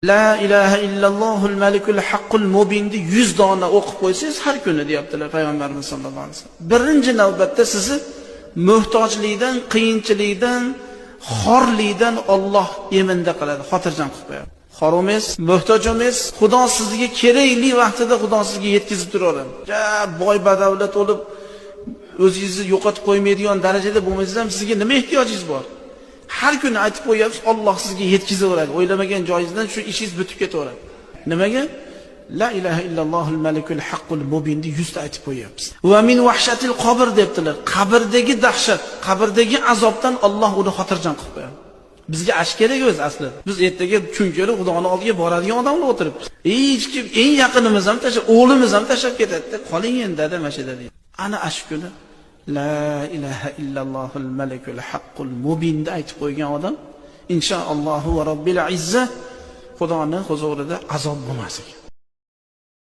La ilaha illallohul malikul haqqul mubinni 100 dona o'qib qo'ysangiz har kuni deyaptilar payg'ambarimiz sollallohu alayhi vasallam. Birinchi navbatda sizni muhtojlikdan, qiyinchilikdan, xorlikdan Alloh eminda qiladi, xotirjam qilib qo'yadi. Xor emas, muhtoj emas, Xudo sizga kerakli vaqtida Xudo sizga yetkazib turaveradi. Ja boy badavlat bo'lib o'zingizni yo'qotib qo'ymaydigan darajada bo'lmasangiz ham sizga nima ehtiyojingiz bor? Har kuni aytib qo'yapsiz, Alloh sizga yetkazaveradi. O'ylamagan joyingizdan shu ishingiz bitib ketaveradi. Nimaga? La ilaha illallohul malikul haqqul mubinni 100 ta aytib qo'yapsiz. Va min vahshatil qabr debdilar. Qabrdagi dahshat, qabrdagi azobdan Alloh uni xotirjam qilib qo'yadi. Bizga ash kerak o'zi aslida. Biz ertaga kun kelib Xudoning oldiga boradigan odamlar o'tiribmiz. Hech kim, eng yaqinimiz ham tashlab, o'g'limiz ham tashlab ketadi-da, qoling endi dada mana shu yerda deydi. Ana ash kuni La ilaha illallohul malikul haqqul mubinni aytib qo'ygan odam inshaallohu va robbil izza Xudoning huzurida azob bo'lmas ekan.